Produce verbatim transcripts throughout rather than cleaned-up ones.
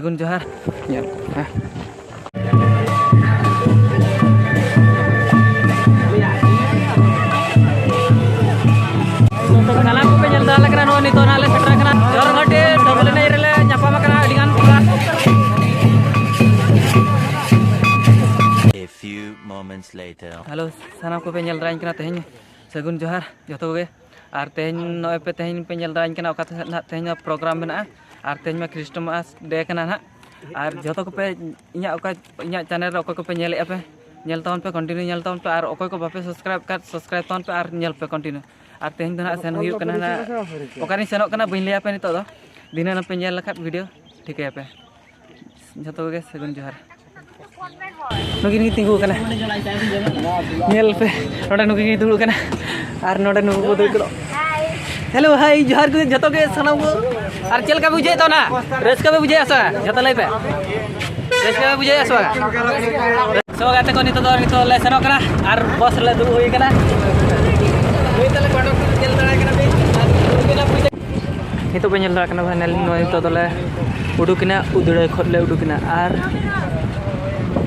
ᱥᱟᱹᱜᱩᱱ ᱡᱚᱦᱟᱨ᱾ ᱧᱮᱞ ᱠᱚ, ᱦᱮᱸ᱾ ᱥᱟᱱᱟᱢ ᱠᱚᱯᱮ ᱧᱮᱞ ᱫᱟᱲᱮᱭᱟᱜ ᱠᱟᱱᱟ, ᱱᱚᱜᱼᱚᱭ ᱱᱤᱛᱚᱜ ᱱᱟᱦᱟᱜ ᱞᱮ ᱥᱮᱴᱮᱨ ᱟᱠᱟᱱᱟ ᱡᱚᱦᱚᱨ ᱜᱷᱟᱴᱤ ᱰᱚᱵᱚᱞ ᱮᱱᱮᱡ ᱨᱮᱞᱮ ᱧᱟᱯᱟᱢ ᱟᱠᱟᱱᱟ ᱟᱹᱰᱤ ᱜᱟᱱ ᱠᱚᱲᱟ᱾ A few moments later. Hello, ᱥᱟᱱᱟᱢ ᱠᱚᱯᱮ ᱧᱮᱞ ᱫᱟᱲᱮᱭᱟᱹᱧ ᱠᱟᱱᱟ ᱛᱮᱦᱮᱧ᱾ ᱥᱟᱹᱜᱩᱱ ᱡᱚᱦᱟᱨ ᱡᱚᱛᱚ ᱠᱚᱜᱮ᱾ ᱟᱨ ᱛᱮᱦᱮᱧ ᱱᱚᱜᱼᱚᱭ ᱯᱮ ᱛᱮᱦᱮᱧ ᱯᱮ ᱧᱮᱞ ᱫᱟᱲᱮᱭᱟᱹᱧ ᱠᱟᱱᱟ ᱚᱠᱟ ᱛᱮ ᱱᱟᱦᱟᱜ ᱛᱮᱦᱮᱧ ᱢᱟ ᱯᱨᱳᱜᱨᱟᱢ ᱢᱮᱱᱟᱜᱼᱟ᱾ ᱟᱨ ᱛᱮᱦᱮᱧ ᱢᱟ ᱠᱷᱨᱤᱥᱴᱢᱟᱥ ᱰᱮ ᱠᱟᱱᱟ ᱱᱟᱦᱟᱜ᱾ ᱟᱨ ᱡᱚᱛᱚ ᱠᱚᱯᱮ ᱤᱧᱟᱹᱜ ᱚᱠᱟ ᱤᱧᱟᱹᱜ ᱪᱮᱱᱮᱞ ᱨᱮ ᱚᱠᱚᱭ ᱠᱚᱯᱮ ᱧᱮᱞᱮᱫᱼᱟ ᱯᱮ, ᱧᱮᱞ ᱛᱟᱵᱚᱱ ᱯᱮ, ᱠᱚᱱᱴᱤᱱᱤᱭᱩ ᱧᱮᱞ ᱛᱟᱵᱚᱱ ᱯᱮ᱾ ᱟᱨ ᱚᱠᱚᱭ ᱠᱚ ᱵᱟᱯᱮ ᱥᱟᱵᱥᱠᱨᱟᱭᱤᱵ ᱠᱟᱫ, ᱥᱟᱵᱥᱠᱨᱟᱭᱤᱵ ᱛᱟᱵᱚᱱ ᱯᱮ ᱟᱨ ᱧᱮᱞ ᱯᱮ ᱠᱚᱱᱴᱤᱱᱤᱭᱩ᱾ ᱟᱨ ᱛᱮᱦᱮᱧ ᱫᱚ ᱱᱟᱦᱟᱜ ᱥᱮᱱ ᱦᱩᱭᱩᱜ ᱠᱟᱱᱟ ᱱᱟᱦᱟᱜ᱾ ᱚᱠᱟᱨᱤᱧ ᱥᱮᱱᱚᱜ ᱠᱟᱱᱟ ᱵᱟᱹᱧ ᱞᱟᱹᱭᱟᱯᱮ ᱱᱤᱛᱚᱜ ᱫᱚ, ᱫᱷᱤᱱᱟᱹᱱ ᱯᱮ ᱧᱮᱞ ᱞᱮᱠᱷᱟᱱ ᱵᱷᱤᱰᱤᱭᱳ ᱴᱷᱤᱠᱟᱹᱭᱟᱯᱮ᱾ ᱡᱚᱛᱚ ᱠᱚᱜᱮ ᱥᱟᱹᱜᱩᱱ ᱡᱚᱦᱟᱨ᱾ ᱱᱩᱠᱤᱱ ᱠᱤᱱ ᱛᱤᱸᱜᱩ ᱟᱠᱟᱱᱟ᱾ ᱧᱮᱞ ᱯᱮ, ᱱᱚᱰᱮ ᱱᱩᱠᱤᱱ ᱠᱤᱱ ᱫᱩᱲᱩᱵ ᱟᱠᱟᱱᱟ ᱟᱨ ᱱᱚᱰᱮ ᱱᱩᱠᱩ ᱠᱚ ᱫᱩᱲᱩᱵ ᱠᱟᱱᱟ᱾ ᱦᱮᱞᱳ, ᱦᱟᱭ, ᱡᱚᱦᱟᱨ ᱜᱮ ᱡᱚᱛᱚ ᱜᱮ ᱥᱟᱱᱟᱢ ᱠᱚ᱾ ᱟᱨ ᱪᱮᱫ ᱞᱮᱠᱟ ᱯᱮ ᱵᱩᱡᱷᱟᱹᱣᱮᱫ ᱛᱟᱵᱚᱱᱟ? ᱨᱟᱹᱥᱠᱟᱹ ᱯᱮ ᱵᱩᱡᱷᱟᱹᱣᱮᱫᱼᱟ ᱥᱮ ᱵᱟᱝ? ᱡᱚᱛᱚ ᱞᱟᱹᱭ ᱯᱮ, ᱨᱟᱹᱥᱠᱟᱹ ᱯᱮ ᱵᱩᱡᱷᱟᱹᱣᱮᱫᱼᱟ ᱥᱮ ᱵᱟᱝ? ᱥᱚ ᱜᱟᱛᱮ ᱠᱚ, ᱱᱤᱛᱚᱜ ᱫᱚ, ᱱᱤᱛᱚᱜ ᱞᱮ ᱥᱮᱱᱚᱜ ᱠᱟᱱᱟ ᱟᱨ ᱵᱟᱥ ᱨᱮᱞᱮ ᱫᱩᱲᱩᱵ ᱦᱩᱭ ᱠᱟᱱᱟ᱾ ᱱᱩᱭ ᱛᱟᱞᱮ ᱠᱚᱱᱰᱟᱠᱴᱚᱨ ᱧᱮᱞ ᱫᱟᱲᱮᱭᱟᱭ ᱠᱟᱱᱟ ᱯᱮ? ᱱᱤᱛᱚᱜ ᱯᱮ ᱧᱮᱞ ᱫᱟᱲᱮᱭᱟᱜ ᱠᱟᱱᱟ ᱯᱷᱟᱭᱱᱟᱞ, ᱱᱚᱜᱼᱚᱭ ᱱᱤᱛᱚᱜ ᱫᱚᱞᱮ ᱩᱰᱩᱠᱮᱱᱟ, ᱩᱫᱽᱲᱟᱹ ᱠᱷᱚᱱ ᱞᱮ ᱩᱰᱩᱠᱮᱱᱟ᱾ ᱟᱨ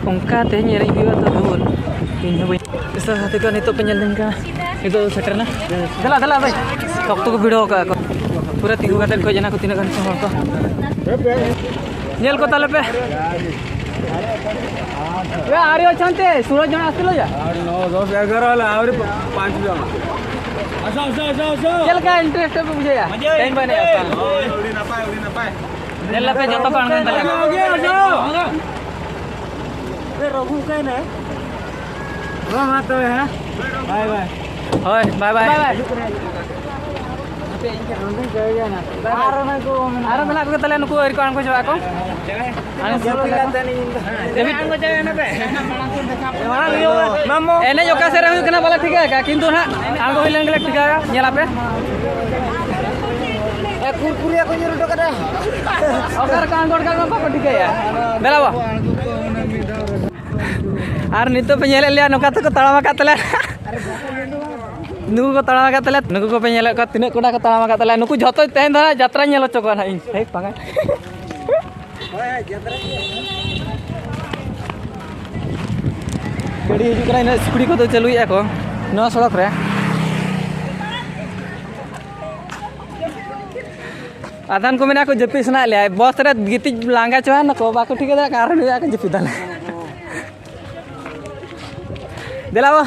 ᱚᱱᱠᱟ ᱛᱮᱦᱮᱧ ᱮᱱᱮᱡ ᱦᱩᱭᱩᱜᱼᱟ ᱛᱚ ᱫᱷᱩᱞ, ᱤᱧ ᱦᱚᱸ ᱵᱟᱹᱧ ᱯᱮᱥᱟ ᱜᱟᱛᱮ ᱠᱚ ᱱᱤᱛᱚᱜ ᱯᱮ ᱧᱮᱞ ᱞᱮᱱ ᱠᱟᱱᱟ, ᱱᱤᱛᱚᱜ ᱫᱚ ᱥᱮᱴᱮᱨ ᱮᱱᱟ᱾ ᱫᱮᱞᱟ, ᱫᱮᱞᱟ, ᱵᱷᱟᱭ, ᱚᱠᱛᱚ ᱠᱚ ᱵᱷᱤᱲᱟᱹᱣ ᱟᱠᱟᱫᱼᱟ ᱠᱚ, ᱯᱩᱨᱟᱹ ᱛᱤᱸᱜᱩ ᱠᱟᱛᱮ ᱠᱷᱚᱡ ᱮᱱᱟ ᱠᱚ ᱛᱤᱱᱟᱹᱜ ᱜᱟᱱ ᱪᱚ ᱦᱚᱲ ᱠᱚ᱾ ᱧᱮᱞ ᱠᱚ ᱛᱟᱞᱮ ᱯᱮ᱾ ᱮ, ᱟᱨᱮ ᱚᱪᱷᱟᱱᱛᱮ, ᱥᱩᱨᱚᱡ ᱡᱚᱱ ᱟᱥᱛᱮ ᱞᱚᱡᱟ᱾ ᱟᱨ ᱱᱚ, ᱫᱚᱥ, ᱮᱜᱟᱨᱚ ᱦᱚᱞᱟ, ᱟᱣᱨᱤ ᱯᱟ-, ᱯᱟᱸᱪ ᱡᱚᱱ᱾ ᱟᱥᱚ, ᱟᱥᱚ, ᱟᱥᱚ, ᱟᱥᱚ᱾ ᱪᱮᱫ ᱞᱮᱠᱟ ᱤᱱᱴᱟᱨᱮᱥᱴ ᱯᱮ ᱵᱩᱡᱷᱟᱹᱣᱟ? ᱢᱟᱡᱮ᱾ ᱛᱮᱦᱮᱧ ᱵᱟᱭ ᱮᱱᱮᱡ ᱟᱥᱟ᱾ ᱦᱳᱭ, ᱟᱹᱰᱤ ᱱᱟᱯᱟᱭ, ᱟᱹᱰᱤ ᱱᱟᱯᱟᱭ᱾ ᱧᱮᱞ ᱞᱮᱯᱮ ᱡᱚᱛᱚ ᱠᱚ ᱟᱬᱜᱚᱱ ᱛᱟᱞᱮᱭᱟ᱾ ᱟᱥᱚ, ᱟᱥᱚ᱾ ᱮ, ᱨᱚᱜᱷᱩ ᱚᱠᱟᱭ ᱱᱟᱭ? ᱢᱟ, ᱢᱟ ᱛᱚᱵᱮ, ᱦᱮᱸ? ᱵᱟᱭ, ᱵᱟᱭ᱾ ᱦᱳᱭ, ᱵᱟᱭ, ᱵᱟᱭ᱾ ᱵᱟᱭ, ᱵᱟᱭ᱾ ᱟᱨᱚ ᱢᱮᱱᱟᱜ ᱠᱚᱜᱮ ᱛᱟᱞᱮᱭᱟ ᱱᱩᱠᱩ ᱟᱹᱣᱨᱤ ᱠᱚ ᱟᱬᱜᱚ ᱪᱟᱵᱟᱜ ᱟᱠᱚ᱾ ᱮᱱᱮᱡ ᱚᱠᱟ ᱥᱮᱫ ᱨᱮ ᱦᱩᱭᱩᱜ ᱠᱟᱱᱟ ᱵᱟᱞᱮ ᱴᱷᱤᱠᱟᱹ ᱟᱠᱟᱫᱼᱟ, ᱠᱤᱱᱛᱩ ᱱᱟᱦᱟᱜ ᱟᱬᱜᱚ ᱦᱩᱭ ᱞᱮᱱ ᱜᱮᱞᱮ ᱴᱷᱤᱠᱟᱹᱭᱟ, ᱧᱮᱞᱟᱯᱮ᱾ ᱮ, ᱠᱩᱨᱠᱩᱨᱤᱭᱟ ᱠᱚ ᱧᱩᱨ ᱦᱚᱴᱚ ᱠᱟᱫᱟ᱾ ᱚᱠᱟ ᱨᱮᱠᱚ ᱟᱬᱜᱚ ᱠᱟᱫ ᱢᱟ ᱵᱟᱠᱚ ᱴᱷᱤᱠᱟᱹᱭᱟ᱾ ᱫᱮᱞᱟ ᱵᱟ᱾ ᱟᱨ ᱱᱤᱛᱚᱜ ᱯᱮ ᱧᱮᱞᱮᱫ ᱞᱮᱭᱟ, ᱱᱚᱝᱠᱟ ᱛᱮᱠᱚ ᱛᱟᱲᱟᱢ ᱟᱠᱟᱫ ᱛᱟᱞᱮᱭᱟ᱾ ᱱᱩᱠᱩ ᱠᱚ ᱛᱟᱲᱟᱢ ᱟᱠᱟᱫ ᱛᱟᱞᱮᱭᱟ, ᱱᱩᱠᱩ ᱠᱚᱯᱮ ᱧᱮᱞᱮᱫ ᱠᱚᱣᱟ ᱛᱤᱱᱟᱹᱜ ᱠᱚᱰᱟ ᱠᱚ ᱛᱟᱲᱟᱢ ᱟᱠᱟᱫ ᱛᱟᱞᱮᱭᱟ᱾ ᱱᱩᱠᱩ ᱡᱷᱚᱛᱚ ᱛᱮᱦᱮᱧ ᱫᱚ ᱦᱟᱸᱜ ᱡᱟᱛᱨᱟᱧ ᱧᱮᱞ ᱦᱚᱪᱚ ᱠᱚᱣᱟ ᱦᱟᱸᱜ ᱤᱧ᱾ ᱦᱮᱡ ᱯᱟᱸᱜᱟᱭ᱾ ᱜᱟᱹᱰᱤ ᱦᱤᱡᱩᱜ ᱠᱟᱱᱟ, ᱤᱱᱟᱹᱜ ᱥᱠᱩᱴᱤ ᱠᱚᱫᱚ ᱪᱟᱹᱞᱩᱭᱮᱫᱼᱟ ᱠᱚ ᱱᱚᱣᱟ ᱥᱚᱲᱚᱠ ᱨᱮ᱾ ᱟᱫᱷᱟᱱ ᱠᱚ ᱢᱮᱱᱟ ᱠᱚ ᱡᱟᱹᱯᱤᱫ ᱥᱟᱱᱟᱭᱮᱫ ᱞᱮᱭᱟ, ᱵᱚᱥ ᱨᱮ ᱜᱤᱛᱤᱡ ᱞᱟᱸᱜᱟ ᱪᱟᱵᱟ ᱱᱟᱠᱚ, ᱵᱟᱠᱚ ᱴᱷᱤᱠᱟᱹ ᱫᱟᱲᱮᱭᱟᱜ ᱠᱟᱱᱟ, ᱟᱨᱦᱚᱸ ᱱᱩᱭ ᱠᱚ ᱡᱟᱹᱯᱤᱫ ᱫᱟᱞᱮ᱾ ᱫᱮᱞᱟ ᱵᱚ,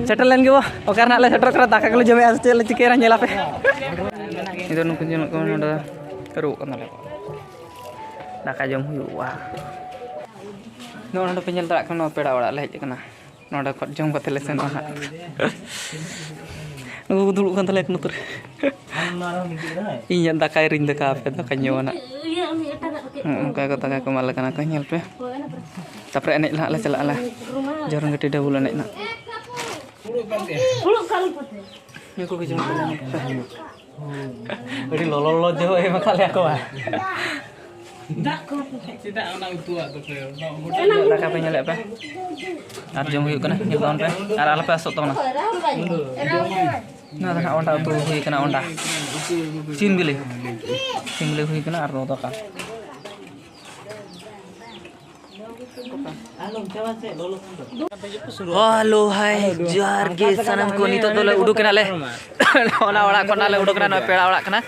ᱥᱮᱴᱮᱨ ᱞᱮᱱ ᱜᱮᱵᱚ᱾ ᱚᱠᱟ ᱨᱮᱱᱟᱜ ᱞᱮ ᱥᱮᱴᱮᱨ ᱠᱟᱱᱟ, ᱫᱟᱠᱟ ᱠᱚᱞᱮ ᱡᱚᱢᱮᱜᱼᱟ ᱥᱮ ᱪᱮᱫ ᱞᱮ ᱪᱤᱠᱟᱹᱭᱟ, ᱧᱮᱞ ᱟᱯᱮ᱾ ᱱᱤᱛᱚᱜ ᱱᱩᱠᱩ ᱧᱮᱞᱚᱜ ᱠᱟᱱᱟ, ᱱᱚᱰᱮ ᱨᱩᱣᱟᱹᱜ ᱠᱟᱱ ᱛᱟᱞᱮᱭᱟ ᱠᱚ᱾ ᱫᱟᱠᱟ ᱡᱚᱢ ᱦᱩᱭᱩᱜᱼᱟ᱾ ᱱᱚᱜᱼᱚ ᱱᱚᱰᱮ ᱯᱮ ᱧᱮᱞ ᱫᱟᱲᱮᱭᱟᱜ ᱠᱟᱱᱟ, ᱱᱚᱣᱟ ᱯᱮᱲᱟ ᱚᱲᱟᱜ ᱞᱮ ᱦᱮᱡ ᱟᱠᱟᱱᱟ᱾ ᱱᱚᱰᱮ ᱠᱷᱚᱱ ᱡᱚᱢ ᱠᱟᱛᱮ ᱞᱮ ᱥᱮᱱᱚᱜᱼᱟ ᱦᱟᱸᱜ᱾ ᱱᱩᱠᱩ ᱠᱚ ᱫᱩᱲᱩᱵ ᱠᱟᱱ ᱛᱟᱞᱮᱭᱟ ᱠᱚ ᱱᱚᱛᱮ ᱨᱮ᱾ ᱤᱧᱟᱹᱜ ᱫᱟᱠᱟᱭ ᱨᱤᱧ ᱫᱟᱠᱟ ᱟᱯᱮ ᱫᱟᱠᱟᱧ ᱡᱚᱢᱟ ᱱᱟᱜ᱾ ᱦᱚᱸᱜᱼᱚ ᱱᱚᱝᱠᱟ ᱠᱚ ᱫᱟᱠᱟ ᱠᱚ ᱮᱢᱟ ᱞᱮ ᱠᱟᱱᱟ ᱠᱚ, ᱧᱮᱞ ᱯᱮ᱾ ᱛᱟᱯᱚᱨᱮ ᱮᱱᱮᱡ ᱱᱟᱦᱟᱜ ᱞᱮ ᱪᱟᱞᱟᱜᱼᱟ ᱞᱮ᱾ ᱡᱚᱨᱚᱱ ᱜᱟᱹᱴᱤ ᱰᱟᱵᱩᱞ ᱮᱱᱮᱡ ᱱᱟᱜ᱾ ᱱᱩᱠᱩ ᱠᱚ ᱡᱚᱢ ᱠᱟᱱᱟ᱾ ᱟᱹᱰᱤ ᱞᱚᱞᱚ ᱞᱚᱞᱚ ᱡᱚ ᱮᱢ ᱟᱠᱟᱫ ᱞᱮᱭᱟ ᱠᱚ ᱵᱟᱝ? ᱫᱟᱜ ᱠᱚ ᱪᱮᱫᱟᱜ ᱚᱱᱟ ᱩᱛᱩᱣᱟᱜ ᱫᱚᱯᱮ? ᱫᱟᱠᱟ ᱯᱮ ᱧᱮᱞᱮᱫ ᱯᱮ? ᱟᱨ ᱡᱚᱢ ᱦᱩᱭᱩᱜ ᱠᱟᱱᱟ, ᱧᱮᱞ ᱛᱟᱵᱚᱱ ᱯᱮ᱾ ᱟᱨ ᱟᱞᱚᱯᱮ ᱟᱥᱚᱜ ᱛᱟᱵᱚᱱᱟ᱾ ᱱᱚᱣᱟ ᱫᱚ ᱱᱟᱦᱟᱜ ᱚᱸᱰᱟ ᱩᱛᱩ ᱦᱩᱭ ᱠᱟᱱᱟ, ᱚᱸᱰᱟ᱾ ᱥᱤᱢ ᱵᱤᱞᱤ᱾ ᱥᱤᱢ ᱵᱤᱞᱤ ᱦᱩᱭ ᱠᱟᱱᱟ ᱟᱨ ᱱᱚᱣᱟ ᱫᱟᱠᱟ᱾ ᱦᱮᱞᱳ, ᱦᱟᱭ, ᱡᱚᱦᱟᱨ ᱜᱮ ᱥᱟᱱᱟᱢ ᱠᱚ᱾ ᱱᱤᱛᱚᱜ ᱫᱚᱞᱮ ᱩᱰᱩᱠ ᱮᱱᱟᱞᱮ᱾ ᱚᱱᱟ ᱚᱲᱟᱜ ᱠᱷᱚᱱ ᱱᱟᱞᱮ ᱩᱰᱩᱠ ᱮᱱᱟ, ᱱᱚᱣᱟ ᱯᱮᱲᱟ ᱚᱲᱟᱜ ᱠᱟᱱᱟ᱾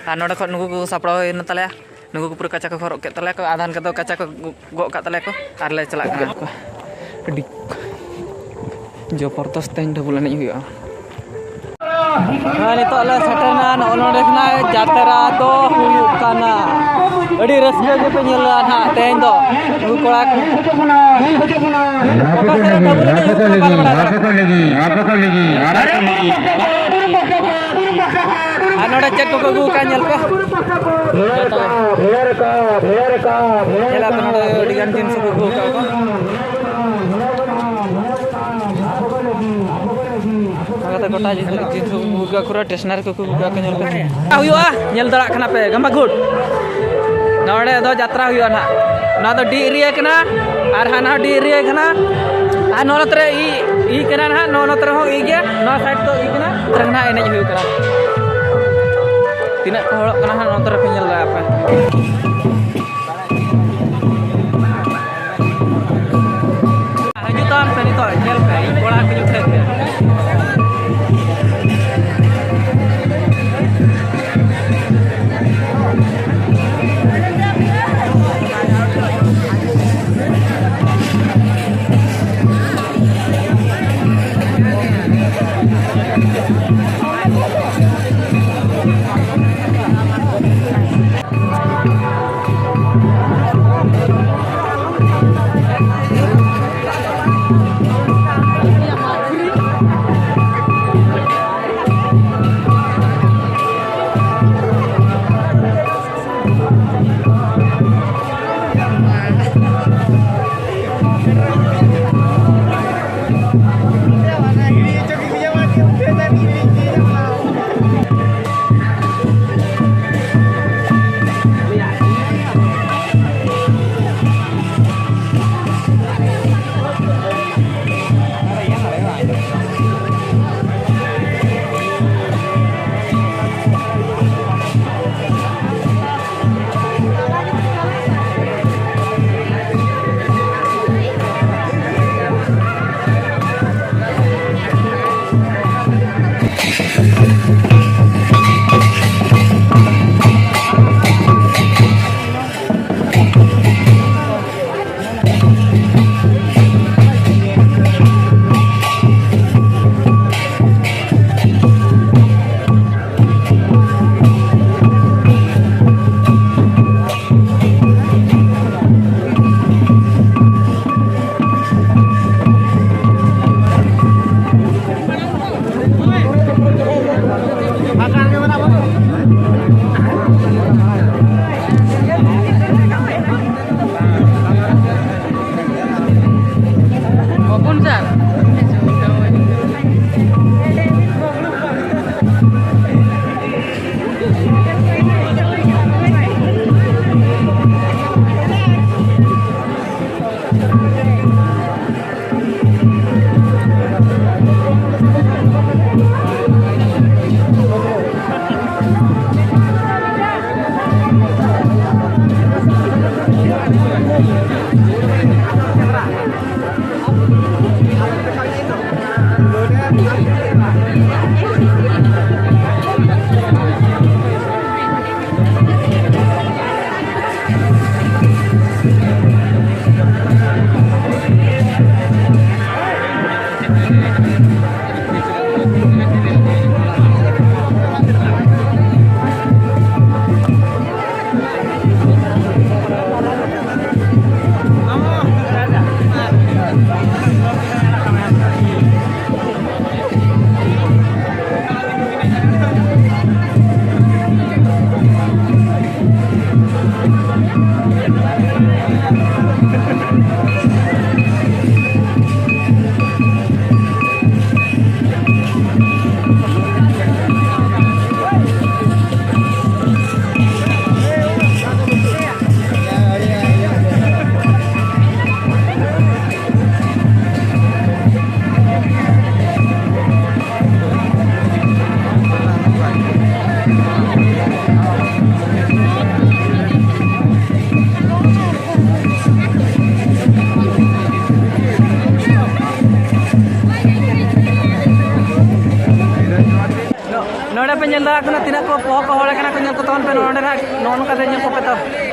ᱟᱨ ᱱᱚᱰᱮ ᱠᱷᱚᱱ ᱱᱩᱠᱩ ᱠᱚ ᱥᱟᱯᱲᱟᱣ ᱦᱩᱭᱱᱟ ᱛᱟᱞᱮᱭᱟ᱾ ᱱᱩᱠᱩ ᱠᱚ ᱯᱩᱨᱟᱹ ᱠᱟᱪᱟ ᱠᱚ ᱦᱚᱨᱚᱜ ᱠᱮᱫ ᱛᱟᱞᱮᱭᱟ ᱠᱚ, ᱟᱫᱷᱟᱱ ᱠᱚᱫᱚ ᱠᱟᱪᱟ ᱠᱚ ᱜᱚᱜ ᱠᱟᱜ ᱛᱟᱞᱮᱭᱟ ᱠᱚ, ᱟᱨ ᱞᱮ ᱪᱟᱞᱟᱜ ᱠᱟᱱᱟ᱾ ᱟᱹᱰᱤ ᱡᱚᱵᱚᱨᱫᱚᱥ ᱛᱮᱦᱮᱧ ᱰᱟᱵᱩᱞ ᱮᱱᱮᱡ ᱦᱩᱭᱩᱜᱼᱟ᱾ ᱦᱮᱸ, ᱱᱤᱛᱚᱜ ᱞᱮ ᱥᱮᱴᱮᱨᱱᱟ, ᱱᱚᱜᱼᱚ ᱱᱚᱰᱮ ᱠᱷᱚᱱᱟᱜ ᱡᱟᱛᱨᱟ ᱫᱚ ᱦᱩᱭᱩᱜ ᱠᱟᱱᱟ᱾ ᱟᱹᱰᱤ ᱨᱟᱹᱥᱠᱟᱹ ᱜᱮᱯᱮ ᱧᱮᱞᱟ ᱱᱟᱦᱟᱜ ᱛᱮᱦᱮᱧ ᱫᱚ᱾ ᱱᱩᱠᱩ ᱠᱚᱲᱟ ᱠᱚ ᱚᱠᱟ ᱥᱮᱫ ᱨᱮ ᱰᱟᱵᱩᱞ ᱮᱱᱮᱡ ᱦᱩᱭᱩᱜ ᱠᱟᱱᱟ, ᱵᱟᱞᱮ ᱵᱟᱲᱟᱭ ᱫᱟᱲᱮᱭᱟᱜ ᱠᱟᱱᱟ᱾ ᱟᱨ ᱱᱚᱰᱮ ᱪᱮᱫ ᱠᱚᱠᱚ ᱟᱹᱜᱩ ᱟᱠᱟᱫ ᱧᱮᱞ ᱯᱮ᱾ ᱧᱮᱞ ᱟᱯᱮ ᱱᱚᱰᱮ ᱟᱹᱰᱤ ᱜᱟᱱ ᱡᱤᱱᱤᱥ ᱠᱚ ᱟᱹᱜᱩ ᱟᱠᱟᱫ ᱠᱚ᱾ ᱚᱱᱟ ᱠᱟᱛᱮ ᱜᱚᱴᱟ ᱡᱤᱱᱤᱥ ᱠᱚ ᱟᱹᱜᱩ ᱟᱠᱟᱫ, ᱯᱩᱨᱟᱹ ᱴᱮᱥᱱᱟᱨᱤ ᱠᱚᱠᱚ ᱟᱹᱜᱩ ᱟᱠᱟᱫ ᱠᱚ, ᱧᱮᱞ ᱯᱮ᱾ ᱦᱩᱭᱩᱜᱼᱟ, ᱧᱮᱞ ᱫᱟᱲᱮᱭᱟᱜ ᱠᱟᱱᱟ ᱯᱮ, ᱜᱟᱢᱵᱟ ᱜᱷᱩᱴ᱾ ᱱᱚᱰᱮ ᱫᱚ ᱡᱟᱛᱨᱟ ᱦᱩᱭᱩᱜᱼᱟ ᱱᱟᱦᱟᱜ᱾ ᱱᱚᱣᱟ ᱫᱚ ᱰᱤ ᱮᱨᱤᱭᱟ ᱠᱟᱱᱟ ᱟᱨ ᱦᱟᱱᱟ ᱦᱚᱸ ᱰᱤ ᱮᱨᱤᱭᱟ ᱠᱟᱱᱟ᱾ ᱟᱨ ᱱᱚᱣᱟ ᱱᱚᱛᱮ ᱨᱮ ᱤ, ᱤ ᱠᱟᱱᱟ ᱱᱟᱦᱟᱜ, ᱱᱚᱣᱟ ᱱᱚᱛᱮ ᱨᱮᱦᱚᱸ ᱤ ᱜᱮᱭᱟ, ᱱᱚᱣᱟ ᱥᱟᱭᱤᱰ ᱫᱚ ᱤ ᱠᱟᱱᱟ᱾ ᱱᱚᱛᱮ ᱨᱮ ᱱᱟᱦᱟᱜ ᱮᱱᱮᱡ ᱦᱩᱭᱩᱜ ᱠᱟᱱᱟ᱾ ᱛᱤᱱᱟᱹᱜ ᱠᱚ ᱦᱚᱲᱚᱜ ᱠᱟᱱᱟ ᱦᱟᱸᱜ, ᱱᱚᱛᱮ ᱨᱮᱯᱮ ᱧᱮᱞ ᱫᱟᱲᱮᱭᱟᱜᱼᱟ ᱯᱮ᱾ ᱧᱮᱞ ᱫᱟᱲᱮᱭᱟᱜ ᱠᱟᱱᱟ ᱛᱤᱱᱟᱹᱜ ᱠᱚ ᱯᱚᱦᱚᱵ ᱠᱚ ᱦᱚᱲ ᱠᱟᱱᱟ ᱠᱚ, ᱧᱮᱞ ᱠᱚ ᱛᱟᱵᱚᱱ ᱯᱮ ᱱᱚᱰᱮ ᱱᱟᱜ, ᱱᱚᱜᱼᱚ ᱱᱚᱝᱠᱟ ᱛᱮ ᱧᱮᱞ ᱠᱚᱯᱮ ᱛᱚ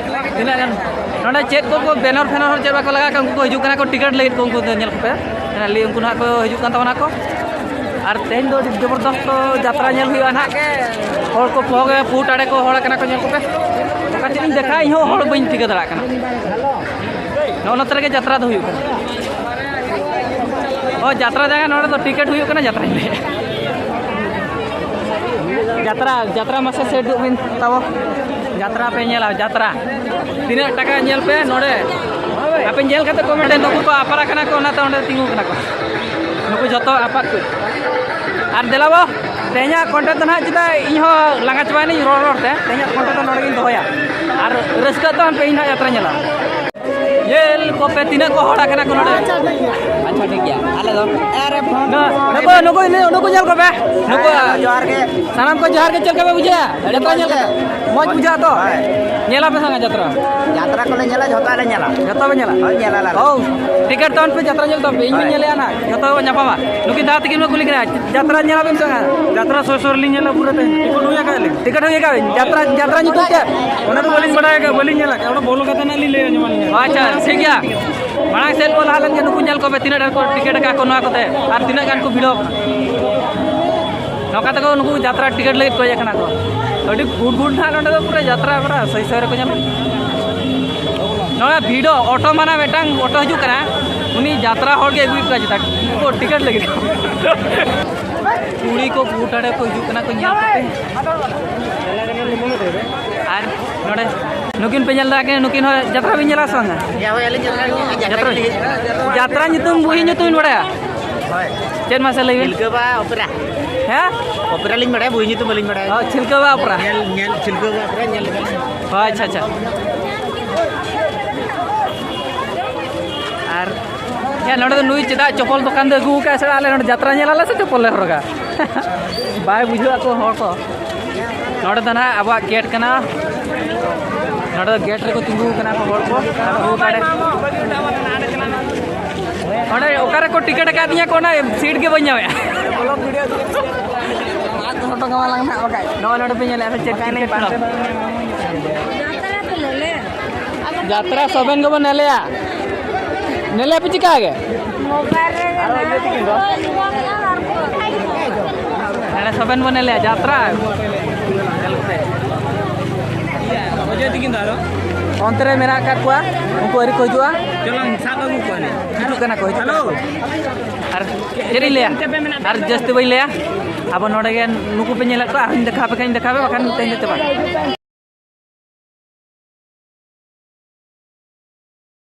ᱛᱤᱱᱟᱹᱜ ᱜᱟᱱ ᱱᱚᱰᱮ ᱪᱮᱫ ᱠᱚ ᱠᱚ ᱵᱮᱱᱟᱨ ᱯᱷᱮᱱᱟᱨ ᱦᱚᱲ ᱪᱮᱫ ᱵᱟᱠᱚ ᱞᱟᱜᱟᱣ ᱠᱟᱜ, ᱩᱱᱠᱩ ᱠᱚ ᱦᱤᱡᱩᱜ ᱠᱟᱱᱟ ᱠᱚ ᱴᱤᱠᱤᱴ ᱞᱟᱹᱜᱤᱫ ᱠᱚ, ᱩᱱᱠᱩ ᱫᱚ ᱧᱮᱞ ᱠᱚᱯᱮ᱾ ᱦᱮᱸ, ᱞᱟᱹᱭ ᱩᱱᱠᱩ ᱱᱟᱜ ᱠᱚ ᱦᱤᱡᱩᱜ ᱠᱟᱱ ᱛᱟᱵᱚᱱᱟ ᱠᱚ᱾ ᱟᱨ ᱛᱮᱦᱮᱧ ᱫᱚ ᱟᱹᱰᱤ ᱡᱚᱵᱚᱨᱫᱚᱥᱛ ᱡᱟᱛᱨᱟ ᱧᱮᱞ ᱦᱩᱭᱩᱜᱼᱟ ᱱᱟᱜ᱾ ᱦᱚᱲ ᱠᱚ ᱯᱚᱦᱚᱵ ᱯᱩᱴ ᱟᱲᱮ ᱠᱚ ᱦᱚᱲ ᱠᱟᱱᱟ ᱠᱚ, ᱧᱮᱞ ᱠᱚᱯᱮ᱾ ᱚᱠᱟ ᱪᱮᱫ ᱤᱧ ᱫᱮᱠᱷᱟᱣᱟ, ᱤᱧ ᱦᱚᱸ ᱦᱚᱲ ᱵᱟᱹᱧ ᱴᱷᱤᱠᱟᱹ ᱫᱟᱲᱮᱭᱟᱜ ᱠᱟᱱᱟ᱾ ᱱᱚᱜᱼᱚ ᱱᱚᱛᱮ ᱨᱮᱜᱮ ᱡᱟᱛᱨᱟ ᱫᱚ ᱦᱩᱭᱩᱜ ᱠᱟᱱᱟ᱾ ᱚ, ᱡᱟᱛᱨᱟ ᱡᱟᱭᱜᱟ ᱱᱚᱰᱮ ᱫᱚ ᱴᱤᱠᱤᱴ ᱦᱩᱭᱩᱜ ᱠᱟᱱᱟ, ᱡᱟᱛᱨᱟᱧ ᱞᱟᱹᱭᱮᱫᱼᱟ᱾ ᱡᱟᱛᱨᱟ, ᱡᱟᱛᱨᱟ ᱢᱟᱥᱮ ᱥᱮᱴ ᱫᱩᱜ ᱵᱤᱱ ᱛᱟᱵᱚ᱾ ᱡᱟᱛᱨᱟ ᱯᱮ ᱧᱮᱞᱟ, ᱡᱟᱛᱨᱟ᱾ ᱛᱤᱱᱟᱹᱜ ᱴᱟᱠᱟ ᱧᱮᱞ ᱯᱮ ᱱᱚᱰᱮ᱾ ᱟᱯᱮ ᱧᱮᱞ ᱠᱟᱛᱮ ᱠᱚᱢᱮᱱᱴ ᱨᱮ, ᱱᱩᱠᱩ ᱠᱚ ᱟᱯᱟᱨ ᱟᱠᱟᱱᱟ ᱠᱚ, ᱚᱱᱟᱛᱮ ᱚᱸᱰᱮ ᱛᱤᱸᱜᱩ ᱠᱟᱱᱟ ᱠᱚ᱾ ᱱᱩᱠᱩ ᱡᱷᱚᱛᱚ ᱟᱯᱟᱨ ᱠᱚ᱾ ᱟᱨ ᱫᱮᱞᱟ ᱵᱚ, ᱛᱮᱦᱮᱧᱟᱜ ᱠᱚᱱᱴᱮᱱᱴ ᱫᱚ ᱱᱟᱦᱟᱜ ᱪᱮᱫᱟᱜ ᱤᱧ ᱦᱚᱸ ᱞᱟᱸᱜᱟ ᱪᱟᱵᱟᱭᱮᱱᱟᱹᱧ ᱨᱚᱲ ᱨᱚᱲ ᱛᱮ᱾ ᱛᱮᱦᱮᱧᱟᱜ ᱠᱚᱱᱴᱮᱱᱴ ᱫᱚ ᱱᱚᱰᱮ ᱜᱤᱧ ᱫᱚᱦᱚᱭᱟ᱾ ᱟᱨ ᱨᱟᱹᱥᱠᱟᱹᱜ ᱛᱟᱵᱚᱱ ᱯᱮ ᱤᱧ ᱱᱟᱦᱟᱜ ᱡᱟᱛᱨᱟ ᱧᱮᱞᱟ᱾ ᱧᱮᱞ ᱠᱚᱯᱮ ᱛᱤᱱᱟᱹᱜ ᱠᱚ ᱦᱚᱲ ᱟᱠᱟᱱᱟ ᱠᱚ ᱱᱚᱰᱮ᱾ ᱟᱪᱪᱷᱟ, ᱴᱷᱤᱠ ᱜᱮᱭᱟ᱾ ᱟᱞᱮ ᱫᱚ ᱱᱩᱠᱩ, ᱱᱩᱠᱩ, ᱱᱩᱠᱩ ᱧᱮᱞ ᱠᱚᱯᱮ᱾ ᱱᱩᱠᱩ ᱦᱮᱸ, ᱡᱚᱦᱟᱨ ᱜᱮ᱾ ᱥᱟᱱᱟᱢ ᱠᱚ ᱡᱚᱦᱟᱨ ᱜᱮ, ᱪᱮᱫ ᱞᱮᱠᱟ ᱯᱮ ᱵᱩᱡᱷᱟᱹᱣᱟ? ᱟᱹᱰᱤ ᱡᱟᱛᱨᱟ ᱢᱚᱡᱽ ᱧᱮᱞ ᱜᱮ᱾ ᱠᱟᱛᱮ? ᱢᱚᱡᱽ ᱵᱩᱡᱷᱟᱹᱜᱼᱟ ᱛᱚ? ᱦᱳᱭ᱾ ᱧᱮᱞᱟ ᱯᱮ ᱥᱮ ᱵᱟᱝ ᱡᱟᱛᱨᱟ? ᱡᱟᱛᱨᱟ ᱠᱚᱞᱮ ᱧᱮᱞᱟ, ᱡᱷᱚᱛᱚ ᱞᱮ ᱧᱮᱞᱟ᱾ ᱡᱷᱚᱛᱚ ᱯᱮ ᱧᱮᱞᱟ? ᱦᱳᱭ, ᱧᱮᱞᱟ ᱞᱮ᱾ ᱦᱳᱭ᱾ ᱴᱤᱠᱤᱴ ᱛᱟᱵᱚᱱ ᱯᱮ, ᱡᱟᱛᱨᱟ ᱧᱮᱞ ᱛᱟᱵᱚᱱ ᱯᱮ᱾ ᱤᱧ ᱦᱚᱸᱧ ᱦᱳᱭ᱾ ᱧᱮᱞᱮᱜᱼᱟ ᱱᱟᱜ᱾ ᱡᱷᱚᱛᱚ ᱵᱚᱱ ᱧᱟᱯᱟᱢᱟ᱾ ᱱᱩᱠᱤᱱ ᱫᱟᱫᱟ ᱛᱟᱹᱠᱤᱱ ᱠᱚ ᱠᱩᱞᱤ ᱠᱟᱱᱟ, ᱡᱟᱛᱨᱟ ᱧᱮᱞ ᱟᱵᱮᱱ ᱥᱮ ᱵᱟᱝ? ᱡᱟᱛᱨᱟ ᱥᱩᱨ ᱥᱩᱨ ᱞᱤᱧ ᱧᱮᱞᱟ ᱯᱩᱨᱟᱹ ᱛᱮ᱾ ᱴᱤᱠᱤᱴ ᱦᱩᱭ ᱟᱠᱟᱫ ᱞᱤᱧ᱾ ᱴᱤᱠᱤᱴ ᱦᱩᱭ ᱟᱠᱟᱫ ᱵᱤᱱ? ᱡᱟᱛᱨᱟ, ᱡᱟᱛᱨᱟ ᱧᱩᱛᱩᱢ ᱪᱮᱫ? ᱚᱱᱟ ᱫᱚ ᱵᱟᱹᱞᱤᱧ ᱵᱟᱲᱟᱭ ᱟᱠᱟᱫ, ᱵᱟᱹᱞᱤᱧ ᱧᱮᱞ ᱟᱠᱟᱫ᱾ ᱚᱸᱰᱮ ᱵᱚᱞᱚ ᱠᱟᱛᱮ ᱱᱟᱜ ᱞᱤᱧ ᱞᱟᱹᱭ ᱟᱸᱡᱚᱢ ᱟᱹᱞᱤᱧᱟ᱾ ᱟᱪᱪᱷᱟ, ᱴᱷᱤᱠ ᱜᱮᱭᱟ᱾ ᱢᱟᱲᱟᱝ ᱥᱮᱫ ᱠᱚ ᱞᱟᱦᱟ ᱞᱮᱱ ᱜᱮ, ᱱᱩᱠᱩ ᱧᱮᱞ ᱠᱚᱯᱮ ᱛᱤᱱᱟᱹᱜ ᱰᱷᱮᱨ ᱠᱚ ᱴᱤᱠᱤᱴ ᱟᱠᱟᱫ ᱠᱚ ᱱᱚᱣᱟ ᱠᱚᱛᱮ ᱟᱨ ᱛᱤᱱᱟᱹᱜ ᱜᱟᱱ ᱠᱚ ᱵᱷᱤᱲᱚᱜ ᱠᱟᱱᱟ᱾ ᱱᱚᱝᱠᱟ ᱛᱮᱠᱚ ᱱᱩᱠᱩ ᱡᱟᱛᱨᱟ ᱴᱤᱠᱤᱴ ᱞᱟᱹᱜᱤᱫ ᱠᱚ ᱦᱮᱡ ᱟᱠᱟᱱᱟ ᱠᱚ᱾ ᱟᱹᱰᱤ ᱜᱩᱰ ᱜᱩᱰ ᱱᱟᱦᱟᱜ ᱱᱚᱰᱮ ᱫᱚ ᱯᱩᱨᱟᱹ ᱡᱟᱛᱨᱟ ᱯᱩᱨᱟᱹ ᱥᱟᱹᱭ ᱥᱟᱹᱭ ᱨᱮᱠᱚ ᱧᱟᱢᱟ᱾ ᱱᱚᱣᱟ ᱵᱷᱤᱲ ᱫᱚ ᱚᱴᱳ ᱢᱟᱱᱟ ᱢᱤᱫᱴᱟᱝ ᱚᱴᱳ ᱦᱤᱡᱩᱜ ᱠᱟᱱᱟ, ᱩᱱᱤ ᱡᱟᱛᱨᱟ ᱦᱚᱲ ᱜᱮ ᱟᱹᱜᱩᱭᱮᱫ ᱠᱚᱣᱟ ᱪᱮᱛᱟ ᱩᱱᱠᱩ ᱴᱤᱠᱤᱴ ᱞᱟᱹᱜᱤᱫ᱾ ᱠᱩᱲᱤ ᱠᱚ ᱵᱷᱩᱴ ᱟᱲᱮ ᱠᱚ ᱦᱤᱡᱩᱜ ᱠᱟᱱᱟ ᱠᱚ ᱧᱮᱞ ᱠᱟᱛᱮ᱾ ᱟᱨ ᱱᱚᱰᱮ ᱱᱩᱠᱤᱱ ᱯᱮ ᱧᱮᱞ ᱫᱟᱲᱮᱭᱟᱜ ᱠᱟᱱᱟ, ᱱᱩᱠᱤᱱ ᱦᱚᱸ ᱡᱟᱛᱨᱟ ᱵᱤᱱ ᱧᱮᱞᱟ ᱥᱮ ᱵᱟᱝᱟ? ᱦᱮᱸ, ᱦᱳᱭ, ᱟᱹᱞᱤᱧ ᱡᱟᱛᱨᱟ ᱜᱮᱞᱤᱧ ᱧᱮᱞᱟ᱾ ᱡᱟᱛᱨᱟ ᱧᱩᱛᱩᱢ, ᱵᱩᱦᱤ ᱧᱩᱛᱩᱢ ᱵᱤᱱ ᱵᱟᱲᱟᱭᱟ? ᱦᱳᱭ᱾ ᱪᱮᱫ ᱢᱟᱥᱮ ᱞᱟᱹᱭ ᱵᱤᱱ? ᱪᱤᱞᱠᱟᱹ ᱵᱟᱦᱟ ᱚᱯᱮᱨᱟ᱾ ᱦᱮᱸ? ᱚᱯᱮᱨᱟ ᱞᱤᱧ ᱵᱟᱲᱟᱭᱟ, ᱵᱩᱦᱤ ᱧᱩᱛᱩᱢ ᱵᱟᱹᱞᱤᱧ ᱵᱟᱲᱟᱭᱟ᱾ ᱚ, ᱪᱤᱞᱠᱟᱹ ᱵᱟᱦᱟ ᱚᱯᱮᱨᱟ᱾ ᱧᱮᱞ, ᱧᱮᱞ, ᱪᱤᱞᱠᱟᱹ ᱵᱟᱦᱟ ᱚᱯᱮᱨᱟ ᱧᱮᱞ ᱞᱮᱠᱟ᱾ ᱚ, ᱟᱪᱪᱷᱟ, ᱟᱪᱪᱷᱟ᱾ ᱟᱨ ᱭᱟ, ᱱᱚᱰᱮ ᱫᱚ ᱱᱩᱭ ᱪᱮᱫᱟᱜ ᱪᱚᱯᱚᱞ ᱫᱚᱠᱟᱱ ᱫᱚ ᱟᱹᱜᱩ ᱟᱠᱟᱫ ᱥᱮ ᱟᱞᱮ ᱱᱚᱰᱮ ᱡᱟᱛᱨᱟ ᱧᱮᱞ ᱟᱞᱮ ᱥᱮ ᱪᱚᱯᱚᱞ ᱞᱮ ᱦᱚᱨᱚᱜᱟ? ᱵᱟᱭ ᱵᱩᱡᱷᱟᱹᱣ ᱟᱠᱚ ᱦᱚᱲ ᱠᱚ᱾ ᱱᱚᱰᱮ ᱫᱚ ᱱᱟᱦᱟᱜ ᱟᱵᱚᱣᱟᱜ ᱜᱮᱴ ᱠᱟᱱᱟ᱾ ᱱᱚᱰᱮ ᱫᱚ ᱜᱮᱴ ᱨᱮᱠᱚ ᱛᱤᱸᱜᱩ ᱟᱠᱟᱱᱟ ᱠᱚ ᱦᱚᱲ ᱠᱚ᱾ ᱟᱨ ᱵᱚᱦᱩᱛ ᱟᱲᱮ ᱚᱸᱰᱮ ᱚᱠᱟ ᱨᱮᱠᱚ ᱴᱤᱠᱤᱴ ᱟᱠᱟᱫᱤᱧᱟ ᱠᱚ, ᱚᱱᱟ ᱥᱤᱴ ᱜᱮ ᱵᱟᱹᱧ ᱧᱟᱢᱮᱫᱼᱟ᱾ ᱱᱚᱣᱟ ᱞᱟᱝ ᱱᱟᱜ ᱵᱟᱠᱷᱟᱡ᱾ ᱱᱚᱜᱼᱚᱭ ᱱᱚᱰᱮ ᱯᱮ ᱧᱮᱞᱮᱫᱼᱟ ᱥᱮ ᱪᱮᱫ ᱠᱨᱤᱠᱮᱴ ᱠᱷᱮᱞ? ᱡᱟᱛᱨᱟ ᱥᱚᱵᱮᱱ ᱜᱮᱵᱚᱱ ᱧᱮᱞᱮᱭᱟ᱾ ᱧᱮᱞᱮᱭᱟ ᱯᱮ ᱪᱤᱠᱟ ᱜᱮ? ᱢᱳᱵᱟᱭᱤᱞ ᱨᱮ ᱟᱨᱚ ᱤᱭᱟᱹ ᱛᱮᱜᱮ ᱫᱚ᱾ ᱱᱚᱰᱮ ᱥᱚᱵᱮᱱ ᱵᱚᱱ ᱧᱮᱞᱮᱭᱟ, ᱡᱟᱛᱨᱟ᱾ ᱚᱡᱚᱭ ᱛᱤᱠᱤᱱ ᱫᱚ ᱟᱨᱚ? ᱚᱱᱛᱮ ᱨᱮ ᱢᱮᱱᱟᱜ ᱟᱠᱟᱫ ᱠᱚᱣᱟ, ᱩᱱᱠᱩ ᱟᱹᱣᱨᱤ ᱠᱚ ᱦᱤᱡᱩᱜᱼᱟ᱾ ᱪᱚᱞᱚ, ᱥᱟᱵ ᱟᱹᱜᱩ ᱠᱚᱣᱟ ᱞᱮ᱾ ᱦᱤᱡᱩᱜ ᱠᱟᱱᱟ ᱠᱚ, ᱦᱤᱡᱩᱜ ᱠᱟᱱᱟ ᱠᱚ᱾ ᱟᱨ ᱪᱮᱫ ᱤᱧ ᱞᱟᱹᱭᱟ? ᱟᱨ ᱡᱟᱹᱥᱛᱤ ᱵᱟᱹᱧ ᱞᱟᱹᱭᱟ᱾ ᱟᱵᱚ ᱱᱚᱰᱮ ᱜᱮ ᱱᱩᱠᱩ ᱯᱮ ᱧᱮᱞᱮᱫ ᱠᱚᱣᱟ, ᱟᱨᱦᱚᱸᱧ ᱫᱮᱠᱷᱟᱣ ᱟᱯᱮ ᱠᱷᱟᱱ ᱤᱧ ᱫᱮᱠᱷᱟᱣ ᱟᱯᱮ, ᱵᱟᱠᱷᱟᱱ ᱛᱮᱦᱮᱧ ᱫᱚ ᱪᱟᱵᱟ᱾